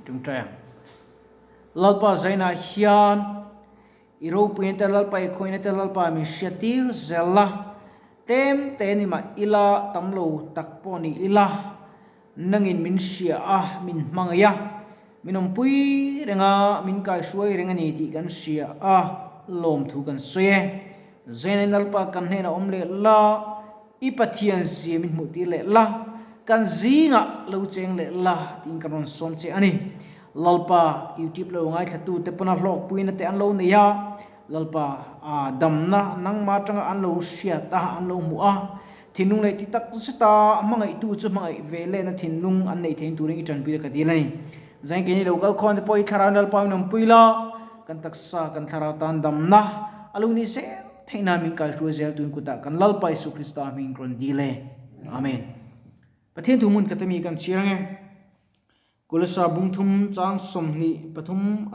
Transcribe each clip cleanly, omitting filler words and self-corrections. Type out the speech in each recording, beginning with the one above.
Tawngtai ang. Lalpa zainah hian i ropuina te Lalpa i khawihna te Lalpa min hriat tir zel la, tlem te ni mah ila tam lo tak pawh ni ila nangin min hria a, min hmangaih a, min awmpui reng a, min kaihruai reng a ni tih kan hria a, lawmthu kan sawi e. Zainain Lalpa kan hnenah awm leh la. I Pathian zia min hmuh tir leh la, kan zingah lo cheng leh la tiin kan rawn sawm che a ni. Lalpa, YouTube lo ngaithla te pawna hlawkpuina te an lo nei a, Lalpa, a damna nangmah atanga an lo hriat a, an lo hmuh a, thinlung leh ti tak zeta hmangaihtu chu hmangaih ve lehna thinlung an neih theih turin i tanpui ka dil a ni. Zain keini lo kal khawn te pawh i thlarau Lalpa min awmpui la, kan taksa kan thlarau tan damna a lo ni zel. Theihna min kaihruai zel tuin kutah kan Lalpa Isu Krista hming rawn dil e. Amen. Pathian thu hmun khatami kan chhiar ange. Kolosai bungthum chang 23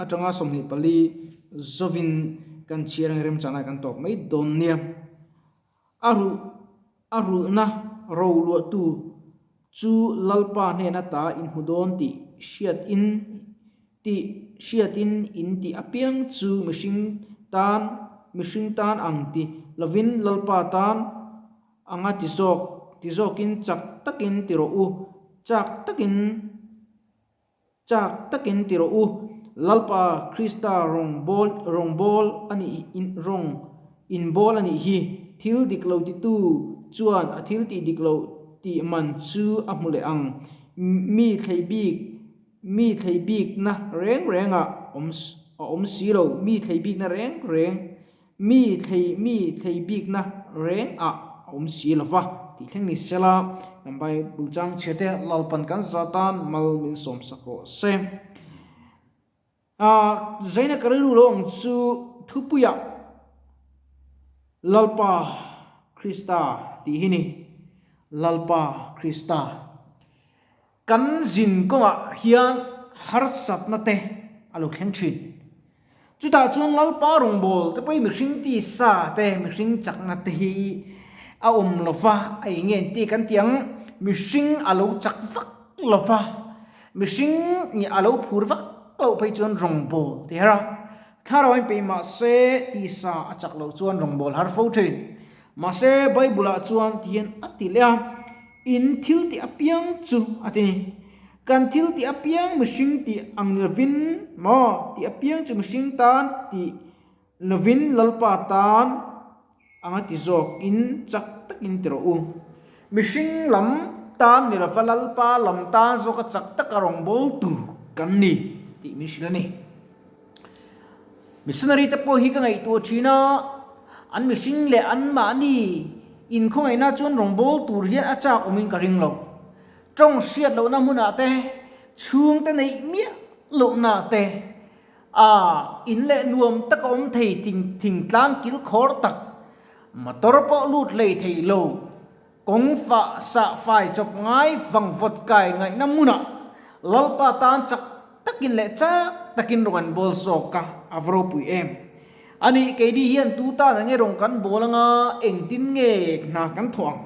atanga 24 zovin kan chhiar ange remchangah kan tawp mai dawn nia. A ruh a rulhna ro luahtu chu Lalpa hnena ta inhmu dawn tih hriat in Tih hriatin in tih apiang chu mihring tan mihring tan ang ti lovin Lalpa tan anga ti zawk ti zawkin chak takin ti rawh u, chak takin chak takin ti rawh u. Lalpa Krista rawng bawl rawng bawl a nih in rawng in bawl a nih hi. Thil dik lo titu chuan a thil tih dik loh tih man chu a hmu leh ang. Mi thlei bik Mi thlei bikna reng reng ah awm a awm si lo, mi thlei bikna reng reng, mi thlei mi thlei bikna reng ah a awm si lo va tih thleng ni sela, kan Bible chang chhia te Lalpan kan za tan mal min sawm sak rawh se. Ah Zaina ka rilru lo ang chu thupuiah Lalpa Krista tih hi ni, Lalpa Krista. Kan zin kawngah hian harsatna te a lo thleng thin. Chutah chuan Lalpa rawngbâwl te pawhin mihring tisa te, mihring chakna te hi a awm lo va, a eng nge an ti kan ti ang, mihring a lo chak vak lo va, mihring nih a lo phur vak loh phei chuan rawngbâwl ti her a. Thlarau in peih mah se tisa a chak loh chuan rawngbâwl har fo thin. Mahse, Bible-ah chuan ti hian a ti leh a, In thil tih apiang chu a ti ni. Kan thil tih apiang mihring tih ang lovin maw tih apiang chu mihring tan tih lovin Lalpa tan anga ti zawk in chak takin ti rawh u. Mihring lam tan ni lova Lalpa lam tan zawka chak taka rawngbâwl tur kan ni tih min hrilh a ni. Missionary te pawh hi ka ngaihtuah thin a, an mihring leh anmahni inkhawngaihna chuan rawngbâwl tur hian a châk awmin ka ring lo. Tawng hriat lohna hmunah te, chhungte neih miah lohna te, a in leh nuam taka awm thei thingtlang kil khawr tak, motor pawh lut hlei thei lo, kawng fah sah fai chawp ngai vang vawt kai ngaihna hmunah Lalpa tan chak takin leh chak takin rawn an bawl zawk a, a va ropui em. A nih, keini hian tu tan ang nge rawn kan bawl anga engtin nge hna kan thawh ang?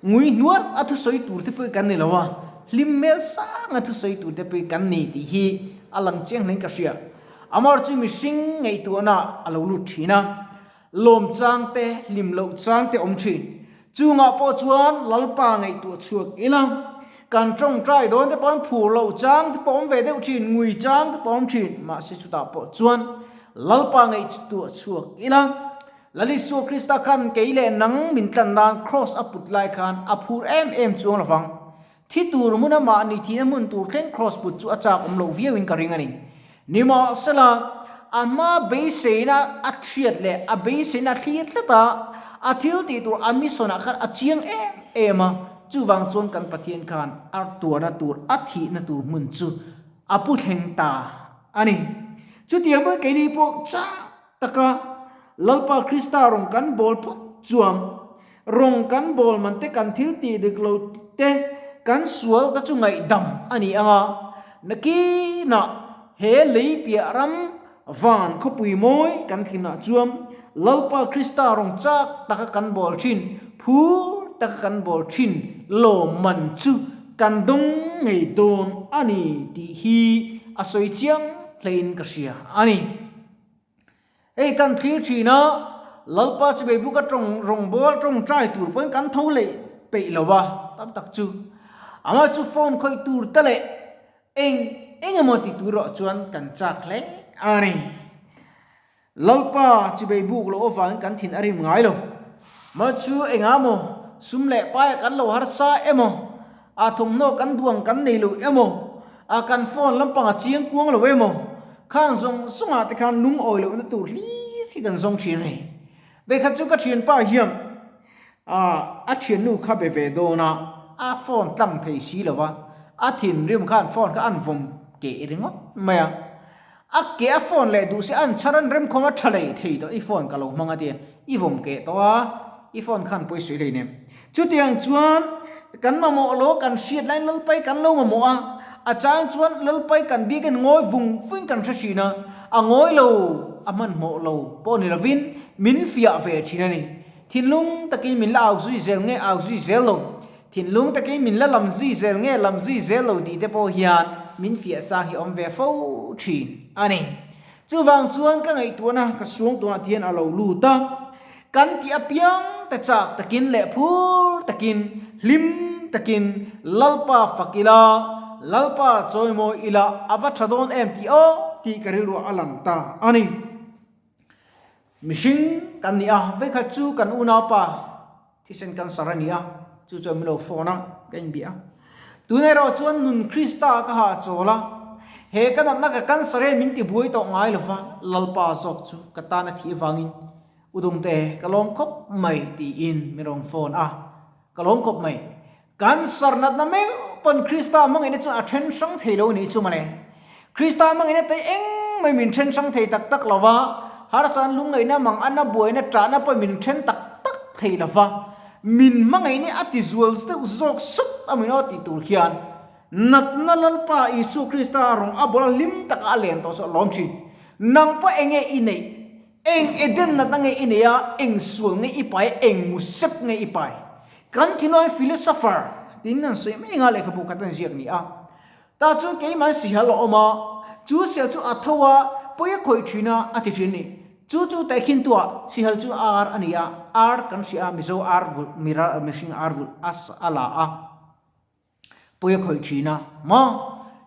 Ngui hnuar a thusawi tur te pawh kan ni lo a, hlim hmel sang a thusawi tur te pawh kan ni tih hi a lang chiang hlein ka hria. Amar chu mihring ngaihtuahna a lo lut thin a. Lawm chang te, hlim loh chang te awm thin. Chungah pawh chuan Lalpa ngaihtuah chhuak ila, kan tawngtai dawn te pawh an phur loh chang te pawh awm ve deuh thin, ngui chang te pawh awm thin. Mahse chutah pawh chuan Lalpa ngaihtuah chhuak ila, Lal Isua Krista khan kei leh nang min tlan nan Kraws a put lai khan a phur em em chuang lovang. Thi tur hmuna mahni thihna hmun tur thleng Kraws put chu a chak awm loh viauin ka ring a ni. Nimahsela, a hma beiseina a hriat leh a beiseina a thlir tlat a, a thil tih tur a mission ah khan a chiang em em a, chuvang chuan kan Pathian khan a tuarna tur, a thihna tur hmun chu a pu thleng ta a ni. Chutiang pawhin keini pawh chak taka Lalpa Krista rawn kan bawl phawt chuan Rawng kan bawl man te kan thil tih dik lo te kan sual te chu ngaihdam a ni ang a, nakinah he lei piah ram van khawpui mawi kan thlinah chuan Lalpa Krista rawng chak taka kan bawl thin, phur taka kan bawl thin lawmman chu kan dawng ngei dawn a ni tih hi a sawi chiang hlein ka hria a ni. Hei kan thlir thin a, Lalpa chu Beibuka tawng rawngbâwl tawngtai tur pawhin kan tho leh peih lo a, tam tak chu. Amah chu phone khawih tur te leh eng eng emaw ti tur erawh chuan kan châk hle a ni. Lalpa chi beibuk loh avangin kan thin a rim ngai lo. Mah chu engah maw sum leh paia kan lo harsa emaw, a thawmhnaw kan duang kan nei lo emaw, a kan phone lampang a chiang kuang lo emaw, khang zawng zawngah te khan lungawi lohna tur hlir hi kan zawng thin a ni. Vekhat chu ka thianpa hian a thiannu kha be ve dawn a, a phone tlang thei si lo va, a thinrim khan phone kha an vawm keh ringawt mai a. A ke a phone leh duh se an chhar an remkhawm a tha lei thei tawh i phone ka lo hmang a tia i vawm keh tawh a i phone khan pawisawi hlei nem. Chutiang chuan kan mamawh lo kan hriat laiin Lalpai kan lo mamawh a, a chang chuan Lalpai kan biakin ngawi vung vungin kan hre thin a, a ngawi lo a hmanhmawh lo pawh ni lovin min fiah ve thin a ni. Thinlung takin min la au zui zel nge au zui zel lo Thinlung takin min la lam zui zel nge lam zui zel lo tih te pawh hian min fiah chang hi awm ve fo thin a ni. Chuvang chuan ka ngaihtuahna ka suangtuahah te hian a lo lut a, kan tih apiang te chak takin leh phur takin, hlim takin Lalpa fak ila, Lalpa chawimawi ila a va tha dawn em tih aw tih ka rilruah a lang ta a ni. Mihring kan ni a, vekhat chu kan unaupa thisen cancer a ni a, chu chuan min lo phone a, ka inbia a. Tun erawh chuan nun Krista ka ha chawl a, he ka natna ka cancer hian min ti buai tawh ngai lova, Lalpa zawk chu ka tan a thih avangin Udungte ka lawm khawp mai tiin min rawn phone a, ka lawm khawp mai. Cancer natna meuh pawn Krista hmangaihna chu a then hrang thei lo nih chu mawle. Krista hmangaihna te eng mai min then hrang thei tak tak lo va, harsa lungngaihna mang ana buaina tahna pawh min then tak tak thei lo va, min hmangaihna a ti zual deuh zawk sut a min aw tih tur khian natna Lalpa Isua Krista rawng a bawla hlim taka a len tawh chu a lawm thin. Nang pawh enge i neih? Eng Eden natna nge i nei a, eng sual nge i pai, eng musep nge i pai? Kan thinlawin philosopher tiin an sawi mai anga lehkhabu khat an ziak ni a. Tah chuan keimah sihal a awm a, chu sihal chu a tho a, pawi a khawih thin a, a ti thin ni. Chu chu tehkhin tuah sihal chu ar a ni a, ar kan hria a, Mizo ar vulh, mihring ar vulh a la a. Pawi a khawih thin a maw?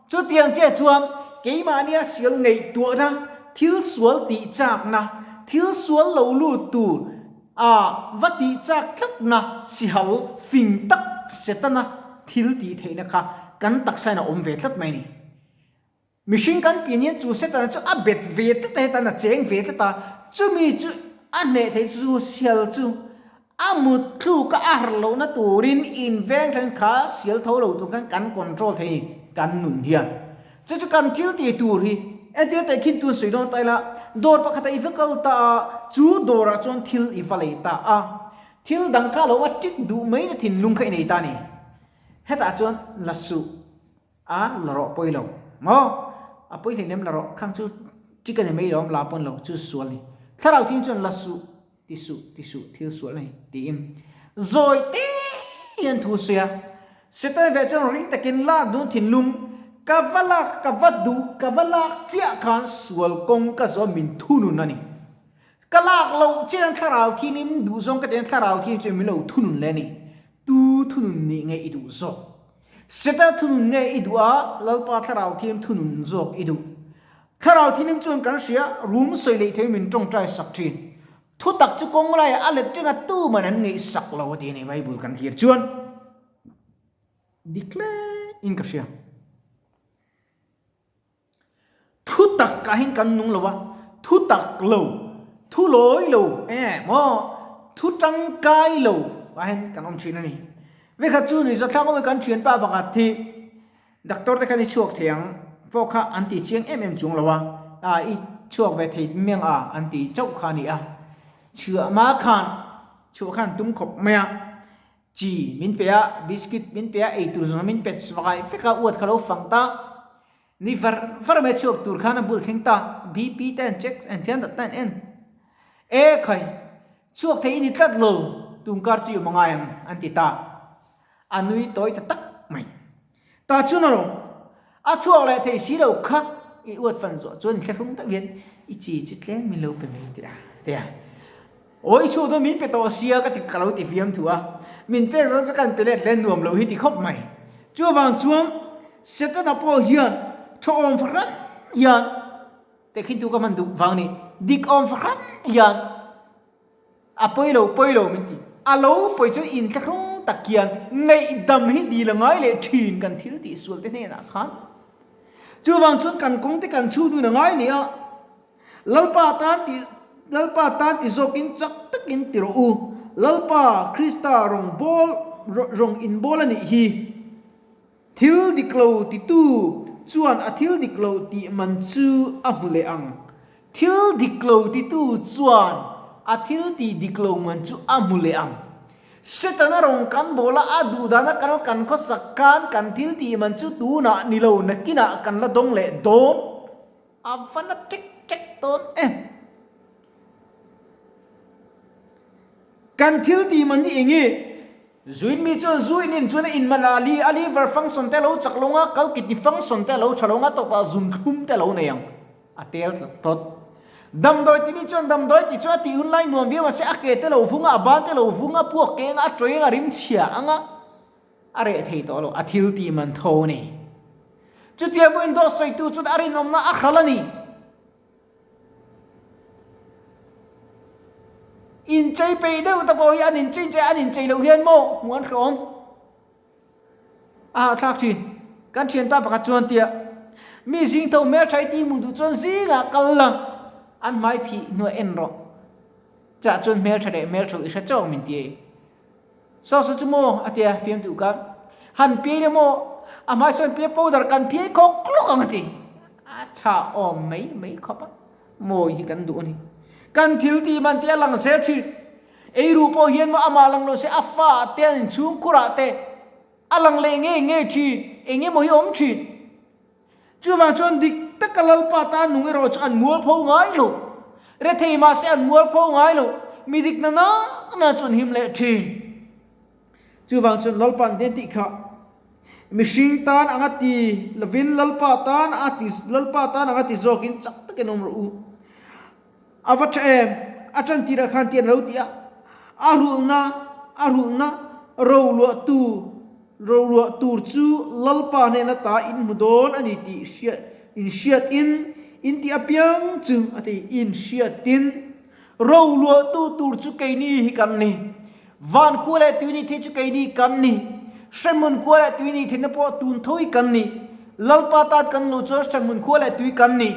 Chutiang chiah chuan keimahnia sial ngaihtuahna, thil sual tih chakna, thil sual lo lut tur a va tih chak tlatna sihal fing tak Setana thil tih theihna kha kan taksain a awm ve tlat mai a ni. Mihring kan pian hian chu Setana chu a bet ve tlat a, hetan a cheng ve tlat a, chumi chu a hneh theih chu sial chu a mut thluk a, a harh lohna turin inveng thleng kha sial tho lo tur khan kan control thei a ni, kan nun hian. Chu chu kan thil tih tur hi entir teh khin tun sawi dawn ta ila, dawr pakhatah i va kal ta a, chu dawrah chuan thil i va lei ta a, thil dang kha lo a tik duh mai na thinlung kha i nei ta a ni. Hetah chuan la suh. A la rawh pawi lo maw? A pawi hleinem la rawh khang chu chick a ni mai lo la pawn lo chu sual ni. Thlarau thing chuan la suh ti suh ti suh thil sual a ni tiin zawi te hian thu sawi a. Setana ve chuan ring takin lak dun thinlung ka va lak ka va duh ka va lak chiah khan sual kawng ka zawh min thunun a ni. Ka lak loh chian thlarau thinin duhzawng ka tian thlarau thin chu min lo thunun leh a ni. Tu thunun nih nge i duh zawk? Setana thunun nge i duh a, Lalpa Thlarau Thianghlim thunun zawk i duh? Thlarau Thianghlim chuan kan hria, rum sawi leh thei min tawngtai sak thin. Thutak chu kawng laiah a let renga tuman an ngaihsak lo a ti a ni Bible kan thlir chuan dik hle in ka hria. Thu tak ah hin kan nung lo a, thu tak lo, thu lawi lo eng maw, thu tangkai lo ah hin kan awm thin a ni. Vekhat chu ni zathlak awm i kan thianpa pakhat hi doctor te khan i chhuak thei ang pawh kha an ti chiang em em chung lo a, a i chhuak ve thei miang a an ti chauh kha a ni a. Chhuah hma khan chhuah khan tum khawp mai a. Chi min pe a, biscuit min pe a, eitur zawng min pe chhuak vek a, uat kha lo fang ta. Ni var var mai chhuak tur khan a bul thleng ta, BP te an check an thian dat ta an en. E khai, chhuak thei i ni tlat lo, tungkar chu i awm a ngai ang an ti ta. A nui tawi ta tak mai. Ta chuan a lo. A chhuak leh thei si lo kha i uat fan zawh chuan thlahrung tak hian i chi chu tlem min lo pe mai teh a ti a. Aw i chhuak dawn min pe tawh sia ka ti ka lo ti fiam thu a, min pek zawh chu kan pe let leh nuam lo hi ti khawp mai. Chuvang chuan Setana pawh hian tha awm fahran hian tehkhin tu ka hman duh vang ni, dik awm fahran hian A pawi lo, pawi lo min ti. A lo pawi chuan inthlahrung tak hian ngaihdam hi dil a ngai leh thin kan thil tih sual te hnenah khan. Chuvang chuan kan kawng te kan chhun hun a ngai ni a, Lalpa tan ti Lalpa tan ti zawkin chak takin ti rawh u. Lalpa Krista rawng bawl rawng inbawl a nih hi. Thil dik lo titu chuan a thil dik lo tih man chu a hmu leh ang. Thil dik lo titu chuan a thil tih dik lo man chu a hmu leh ang. Setana rawn kan bawl a, a duhdana kan kan khawsak khan kan thil tih man chu tunah ni lo nakinah kan la dawng leh dawn. A va na ṭek ṭek dawn em! Kan thil tih man hi eng nge? Zuin mi chuan zu in in chuan a in man a, a a liver function te a lo chak lo nga, kal kidney function te a lo tha lo nga, tawpah zun thlum te a lo nei ang, a tel tlat tawt. Damdawi ti mi chuan damdawi ti chu a tih hun lai nuam viau mahse a ke te lo vung a, a ban te lo vung a, puak keng a, a tawih ang a rim chhia ang a, a reh thei tawh lo, a thil tih man tho a ni. Chutia pawhin dawt sawitu chuan a rinawmna a hral a ni. Inchei peih deuh te pawh hi an inchei che an inchei loh hian maw hmuh an hrehawm a hahthlak thin. Kan thianpa pakhat chuan tia mi zing tho hmeltha i tih hmuh duh chuan zingah kal la an hmai phih hnuah en rawh chah chuan hmeltha leh hmeltha i hre chauh min ti ei. Saw saw chu maw a tia fiam duh ka han piai le maw a hmai sawn piai powder kan piai khawk lawk ang a ti. A tha awm mai mai khawp a, mawi hi kan duh a ni. Kan thil tih man tih a lang zel thin. Eiru pawh hian maw amah lang lo se a fa te an inchhung khurah te a lang leh ngei ngei thin, eng emaw hi a awm thin. Chuvang chuan dik taka Lalpa tan nung erawh chu an mualpho ngai lo. Rethei mahse an mualpho ngai lo. Mi dik na na na chu an him leh thin. Chuvang chuan Lalpa an den tih kha mihring tan anga ti lovin Lalpa tan a ti Lalpa tan anga ti zawkin chak takin awm rawh u. A va tha em? A tan tirah khan tian a lo ti a, a rulhna, a rulhna roluah tu, roluah tur chu Lalpa hnena ta in hmu dawn a ni tih hriat, in hriat in, in tih apiang chu a ti, in hriat in. Roluah tu tur chu keini hi kan ni. Van khua leh tui ni thei chu keini kan ni. Hremhmun khua leh tui ni theihna pawh tun tho hi kan ni. Lalpa tan kan luh chuan hremhmun khua leh tui kan ni.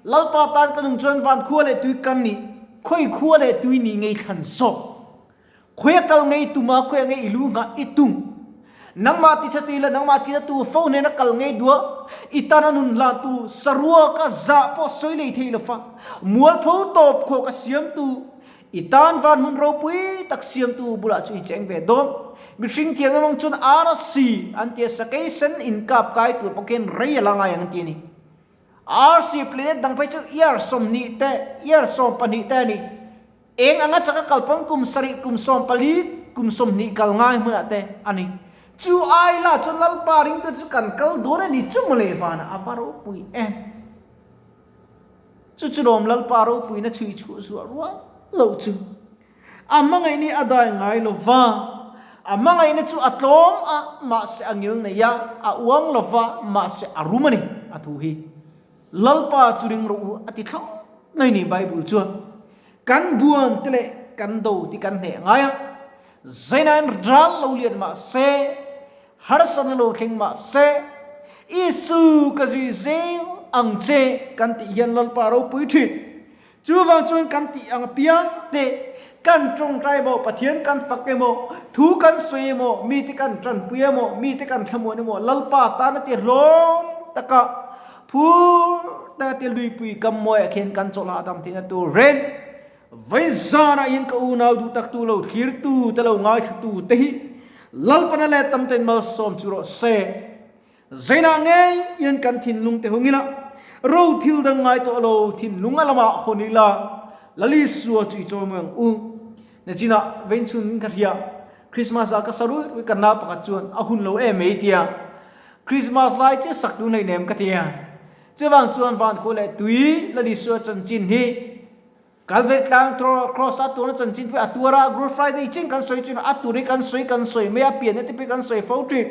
Lalpa tan ka nung chuan van khua leh tui kan ni. Khawi khua leh tui ni ngei thlan zawk. Khawi a kal ngei tum a, khawi a ngei i lu nghah i tum. Nangmah ti tha ti la, nangmah ti tu fo hnena kal ngei dua, i tana nun hlan tu, saruak a zah pawh sawi lei thei lo fa, mualpho tawp khawk a siam tu, I tan van hmun ropui tak siamtu bulah chu i cheng ve dawn. Mihring thiang emang chuan arsi an tia sakei sen inkap kai tur pawh khian rei a la ngai ang an ti a ni. Arsi planet dang phei chu year 20 te, year 12 te a ni. Eng anga chaka kal pawn kum sarih, kum 14, kum 20 kal ngai hmunah te a ni. Chu ai la chuan Lalpa ringtu chu kan kal dawn a ni chu mawle vanah a va ropui em. Chu chu lawm Lalpa ropuina chhui chhuah zuah rual loh chu. A hmangaih ni a dai ngai lo va, a hmangaihna chu a tlawm a, mahse a ngil nei a, a uang lo va, mahse a rum a ni, a thu hi. Lalpa chu ring rawh u a ti thlawt mai ni Bible chuan. Kan buan te leh kan do ti kan hneh ngai a, Zainain ral lo lian mahse, Harsatna lo thleng mah se, Isu ka zui zel ang che kan tih hian Lalpa ropui thin. Chuvang chuan kan tih ang apiang te, kan tawngtai emaw, Pathian kan fak emaw, thu kan sawi emaw, mite kan tanpui emaw, mite kan thlamuan emaw, Lalpa tana ti hlawm taka phur taka ti luipui kam mawiah khian kan chawlh hahdam theihna tur ren Vaizanah hian ka unau duh tak tu lo thlir tu te lo ngaithla tu te hi Lalpana leh tam ten malsawm chu rawh se. Zainah ngei hian kan thinlung te hung ila, ro thil dang ngai tawh lo thinlung a lamah hawn ila, Lalisua chu i chawi mawi ang u. Nachinah veinchhun in ka hria, Christmas ah ka sa rui rui ka na pakhat chuan a hun lo em mai tia. Christmas lai chiah sak tur nei nem ka ti a. Chuvang chuan van khua leh tui Lal Isua chanchin hi Calvary tlang cross a tuarna chanchin pawh a tuar a, Good Friday chin kan sawi chin a tur hi kan sawi kan sawi mai a, pianna te pawh kan sawi fo thin.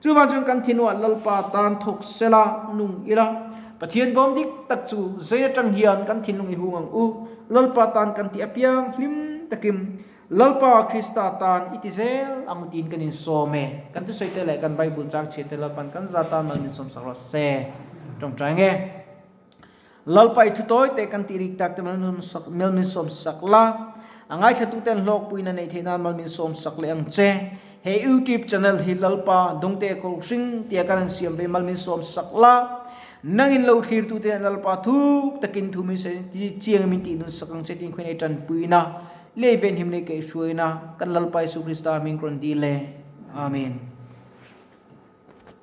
Chuvang chuan kan thinua Lalpa tan thawk sela nung ila, Pathian bawm dik tak chu zain atang hian kan thinlung i hung ang u, Lalpa tan kan tih apiang hlim takin Lalpa Krista tan i ti zel ang u tiin kan insawm e. Kan thusawi te leh kan Bible chang chhiat te Lalpan kan za tan mal min sawmsak rawh se. Tawngtai nge. Lalpa i thu tawi te kan tih rik tak te mal min sawmsak la, a ngaithla ten hlawkpuina neih theih nan mal min sawmsak leh ang che. He YouTube channel hi Lalpa dawngte kawr hring tia kan han siam ve mal min sawmsak la, nangin lo thlirtu te Lalpa thuk takin thu min sawi chiang min tih nunsak ang che tin khawi nei tanpuina lei venhim lei kaihhruaina kan Lalpa Isu Krista hming rawn dil e. Amen.